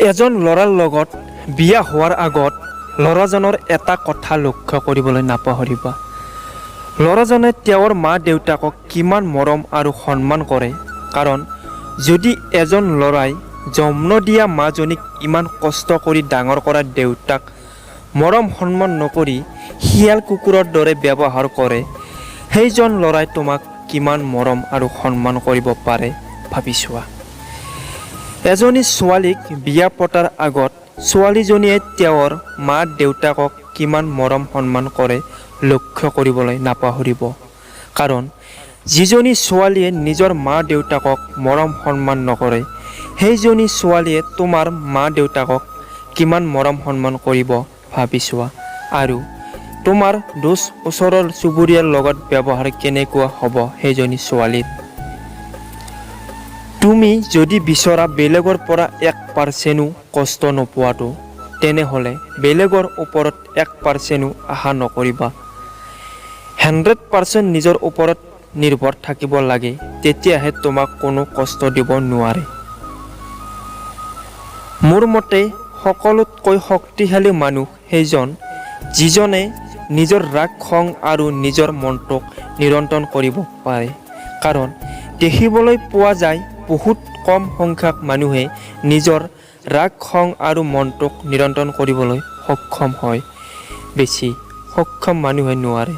এজন ল'ৰাৰ লগত বিয়া হোৱাৰ আগত ল'ৰাজনৰ এটা কথা লক্ষ্য কৰিবলৈ নাপাহৰিবা, ল'ৰাজনে তেওঁৰ মা দেউতাকক কিমান মৰম আৰু সন্মান কৰে। কাৰণ যদি এজন ল'ৰাই জন্ম দিয়া মাজনীক, ইমান কষ্ট কৰি ডাঙৰ কৰা দেউতাক মৰম সন্মান নকৰি শিয়াল কুকুৰৰ দৰে ব্যৱহাৰ কৰে, সেইজন ল'ৰাই তোমাক কিমান মৰম আৰু সন্মান কৰিব পাৰে ভাবি চোৱা। এজনী ছোৱালীক বিয়া পতাৰ আগত ছোৱালীজনীয়ে তেওঁৰ মা দেউতাকক কিমান মৰম সন্মান কৰে লক্ষ্য কৰিবলৈ নাপাহৰিব। কাৰণ যিজনী ছোৱালীয়ে নিজৰ মা দেউতাকক মৰম সন্মান নকৰে, সেইজনী ছোৱালীয়ে তোমাৰ মা দেউতাকক কিমান মৰম সন্মান কৰিব ভাবি চোৱা। আৰু তোমাৰ দোষ ওচৰৰ চুবুৰীয়াৰ লগত ব্যৱহাৰ কেনেকুৱা হ'ব সেইজনী ছোৱালীৰ। তুমি যদি বিচৰা বেলেগৰ পৰা 1%ও কষ্ট নোপোৱাটো, তেনেহ'লে বেলেগৰ ওপৰত 1%ও আশা নকৰিবা। 100% নিজৰ ওপৰত নিৰ্ভৰ থাকিব লাগে, তেতিয়াহে তোমাক কোনো কষ্ট দিব নোৱাৰে। মোৰ মতে সকলোতকৈ শক্তিশালী মানুহ সেইজন, যিজনে নিজৰ ৰাগ, খং আৰু নিজৰ মনটোক নিয়ন্ত্ৰণ কৰিব পাৰে। কাৰণ দেখিবলৈ পোৱা যায়, বহুত কম সংখ্যক মানুহে নিজৰ ৰাগ, খং আৰু মনটোক নিয়ন্ত্ৰণ কৰিবলৈ সক্ষম হয়। বেছি সক্ষম মানুহে নোৱাৰে।